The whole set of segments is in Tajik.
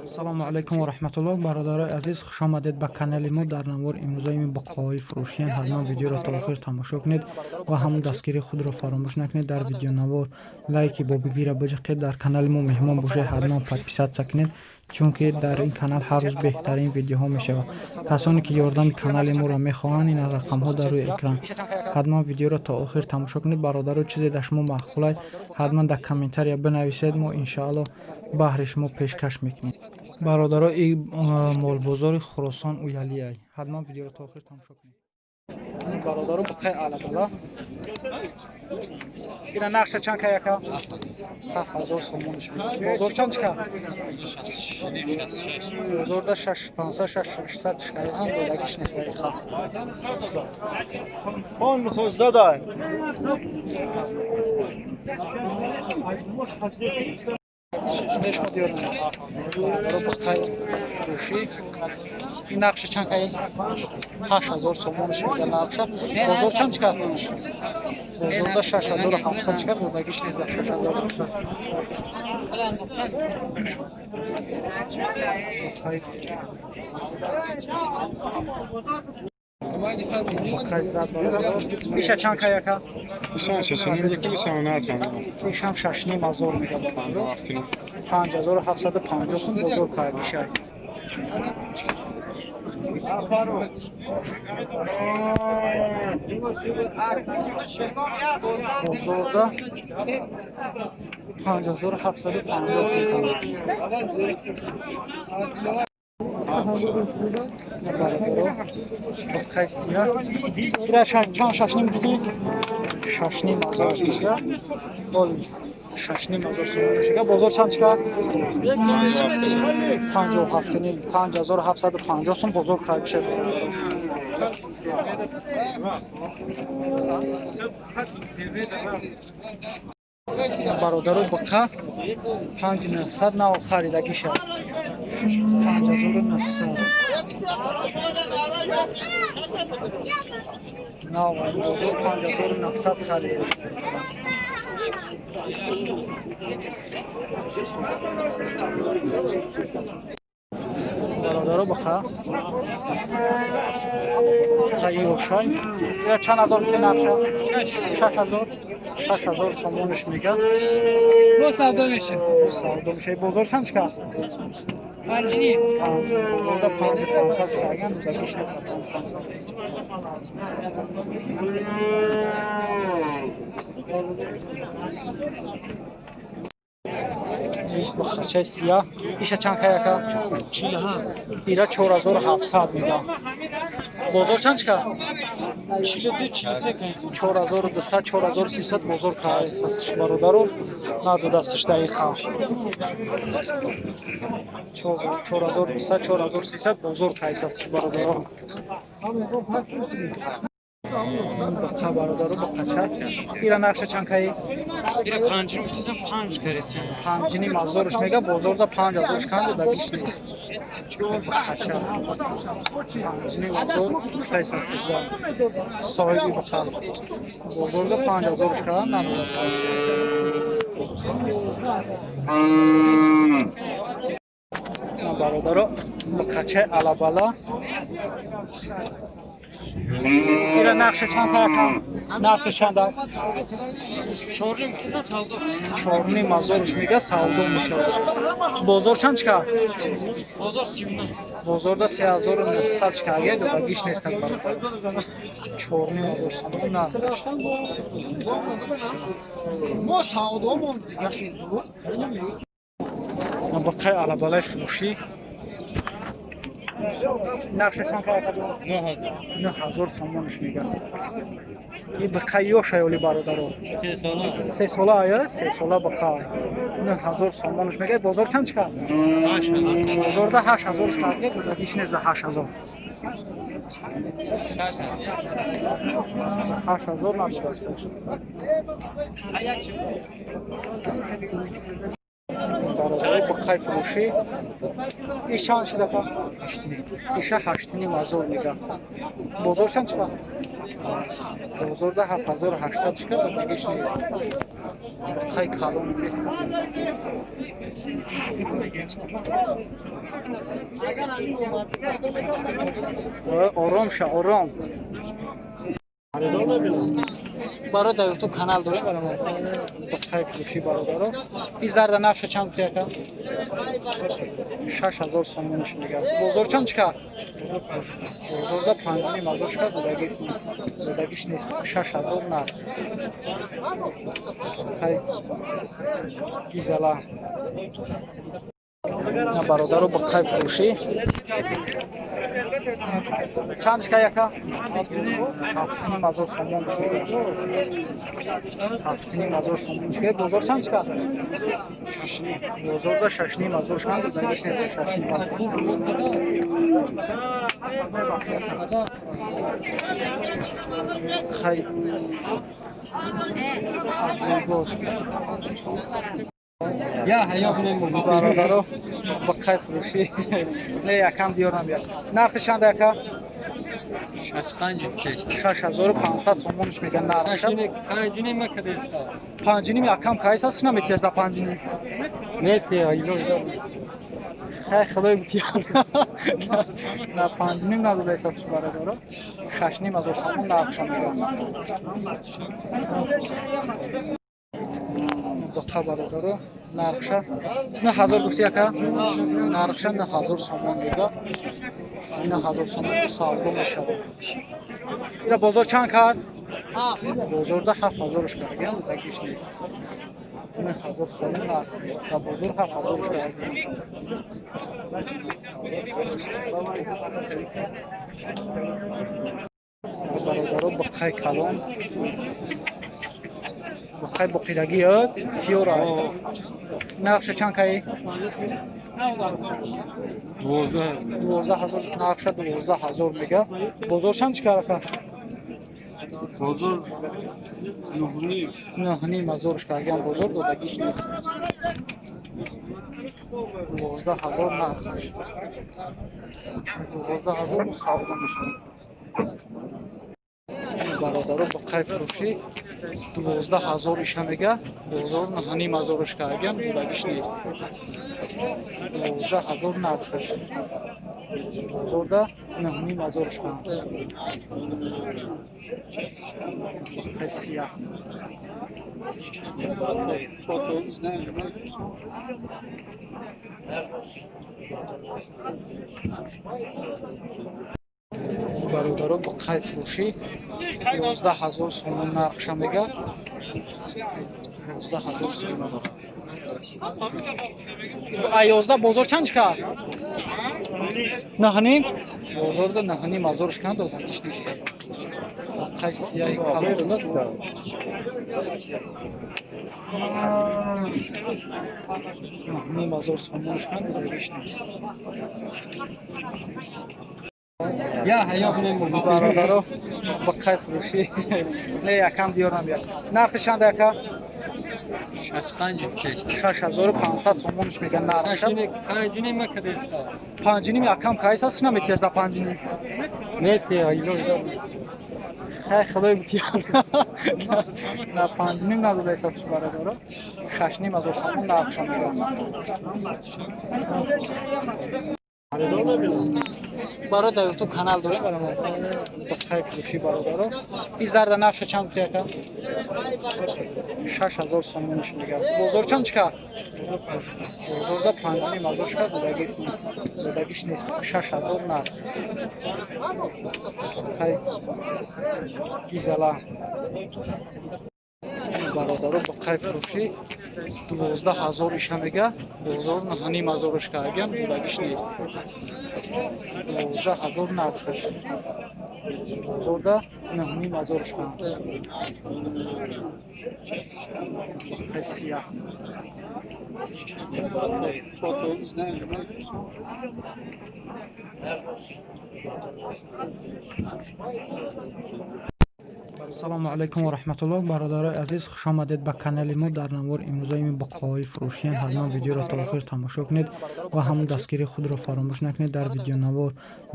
Ассалому алайкум ва раҳматуллоҳ, бародарои азиз, хуш омадед ба канали мо. Дар навори имрӯзаи мо буққаҳои фурӯшиян. Ҳатман видеоро то охир тамошо кунед ва ҳамон дастгирии худро фаромӯш накунед. Дар видеонавор лайки бобигира биҷиқед. Дар канали мо меҳмон бошед, ҳатман подписаться кунед, чунки дар ин канал ҳар рӯз беҳтарин видеоҳо мешавад. Касоне ки ёрдами канали моро мехоҳанд, ин рақамҳо дар рӯи экран. Ҳатман видеоро то охир тамошо кунед. Бародаро, чизе дар шумо маъқулай, ҳатман дар комментария бинависед, мо иншоалло баҳри шумо пешкаш мекунем. Бародаро, ин молбозори Хуросон Уялиай. Ҳатман видеоро то охир тамошо кунед. Бародаро, буққаи алабала ина нақша чанд ка яка? 7000 сомониш. Бозор чанд чика? Бозорда 6500, 6600 чика. Ҳам додагиш нест ха. Он хоздадай. Бародаро, буққаи фурӯшӣ ин нақша чанд каи? 8000 сомониш мега нақша. Бозор чанд чика? Бозорда 6700 чика, додагиш нест 6700. Буққаи зад бародаро. Иша чанд кай яка? Ишам шашним гуфтем, ишам нархам. Ишам 6500 мега бародаро. 5750 сум бозор кай бишай. Бозорда 5750 сум кай. Бародаро, буққаи сиёҳ. Ира чанд шашним гуфтӣ? 6500 мега. 6500 сомон мешага. Бозор чанд чика? 57,5, 5750 сум бозор кай бишай. Бародаро, буққа 5900 нав харидагиша. 5900 нав бозор 5900 харида. Бародаро, буққа ёшай. Ира чанд ҳазор гуфти нақша? 6000. 6000 сомониш мега. Бо савдо меша. Бо савдо меша. Бозор чанд чика? 5,5. Бозорда 5500 чика, додагиш нест 500. Буққачаи сиёҳ. Иша чанд кай яка? Ира 4700 мега. Бозор чанд чика? 42, 43. 4200, 4300 бозор кай бародаро. Надодастш дақиқа. 4200, 4300 бозор кай астш бародаро. Буққа бародаро, буққача. Ира нақша чанд кай? Ира 5 чизам 5 каресем. 5500 мега, бозорда 5000 канд додагиш нест. Буққача. 5500 гуфтай састиш да. Соҳиби буққа. Бозорда 5000 канд надодаст. Бародаро, буққачаи алабала. Ира нақша чанд та яка? Нархи чанда? 4,5 чизам савдо. 4500 мега савдо мешавад. Бозор чанд чика? Бозор 39. Бозорда 3900 чика, агар додагиш нестак бародар. 4500 сомон нархаш. Мо савдомон дига хел буд. Буққаи алабалаи фурӯшӣ. Нархи чанд ка яка? 9000. 9000 сомониш мега. Ин буққаи ёшай оли бародаро. 3 сола. 3 сола ая? 3 сола буққа. 9000 сомониш мега. Бозор чанд чика? 8000. Бозорда 8000 чика, додагиш нест 8000. 8000 надодаст. Бародари буққаи фурӯшӣ. Иш чанд шуда ка? Иша 8,5 ҳазор мега. Бозор чанд чика? Бозорда 7800 чика, додагиш нест. Буққаи калон бехта. Ором ша, ором. Барои дар ютуб канал дорем, барои мо буққаи фурӯшӣ бародаро. Ин зарда нархша чанд гуфти ака? 6000 сомониш мега. Бозор чанд чика? Бозорда 5,5 ҳазор чика, додагиш додагиш нест. 6000 нарх. Буққаи гизала. На бародаро буққаи фурӯшӣ. Чанд чика яка? 7,5 ҳазор сомон чика. 7,5 ҳазор сомон чика. Бозор чанд чика? Бозорда 6,5 ҳазор чика, додагиш нест 6,5 ҳазор. Хай. Аҷоибот. Я ҳаёб намебурд. Бародаро буққаи фурӯшӣ. Не, якам диёр намеяд. Нархи чанд яка? 65 кеш. 6500 сомониш мега нархша. 5,5 макадеста. 5,5 якам кайса сина метиҳаш да 5,5. Нете, ило ило. Хай худои бутиёд. На 5,5 надодаист бародаро. 6,5 ҳазор сомон нархша мега. Буққа бародаро нархша 9000 гуфти яка? Нархша 9000 сомон мега. 9000 сомон савдо мешавад. Ира бозор чанд кард? Бозорда 7000-ш кардан, додагиш нест. 9000 сомон нарх. Дар бозор 7000-ш кардан. Бародаро буққаи калон. Буққаи боқидагӣ тиёра. Нархша чанд каи? 12. 12 000 нархша 12 000 мега. Бозор чанд чикар ака? Бозор 9,5. 9,5 ҳазорш кардан бозор додагиш нест. 12 000 нархаш. 12 000 савдо мешавад. Бародаро буққаи фурӯшӣ 12 000 иша мега, бозор 9,5 ҳазорш кардан, додагиш нест. 12 000 нархаш. Бозорда 9,5 ҳазорш кардан. Буққаи сияҳ. Бародаро буққаи фурӯшӣ 11 000 сомон нархша мега. 11 000 сомон. А 11 бозор чанд чика? 9,5? Бозорда 9,5 ҳазорш кан додагиш нест. Буққаи сияҳи калон. 9,5 ҳазор сомонш кан додагиш нест. Я ҳаёб намебурд. Бародаро буққаи фурӯшӣ. Не, якам диёр намеяд. Нархи чанд яка? 65 кеш. 6500 сомониш мега нархша. 5,5 макадеста. 5,5 якам кайса сина метиҳаш да 5,5. Нете, ило ило. Хай худои бутиёд. На 5,5 надодаист бародаро. 6,5 ҳазор сомон нархша мега. Барои дар ютуб канал дорем, барои мо буққаи фурӯшӣ бародаро. Ин зарда нархша чанд гуфти ака? 6000 сомониш мега. Бозор чанд чика? Бозорда 5,5 ҳазор чика, додагиш додагиш нест. 6000 нарх. Буққаи гизала. Бародаро буққаи фурӯшӣ 12 000 иша мега, бозор 9,5 ҳазорш кардан, додагиш нест. 12 000 нархаш. Бозорда 9,5 ҳазорш кардан. Буққаи сияҳ. Ассалому алайкум ва раҳматуллоҳ, бародарои азиз, хуш омадед ба канали мо. Дар навори имрӯзаи мо буққаҳои фурӯшиям. Ҳатман видеоро то охир тамошо кунед ва ҳамон дастгирии худро фаромӯш накунед. Дар видеонавор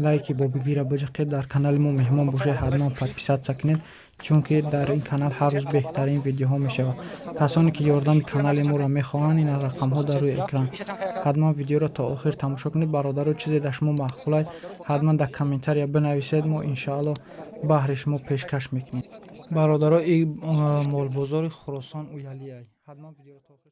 лайки бобигира биҷиқед. Дар канали мо меҳмон бошед, ҳатман подписаться кунед, чунки дар ин канал ҳар рӯз беҳтарин видеоҳо мешавад. Касоне ки ёрдами канали моро мехоҳанд, ин рақамҳо дар рӯи экран. Ҳатман видеоро то охир тамошо кунед. Бародаро, чизе дар шумо маъқулай, ҳатман дар комментария бинависед, мо иншоалло баҳри шумо пешкаш мекунем. Бародаро, ин молбозори Хуросон Уялиай. Ҳатман видеоро то охир.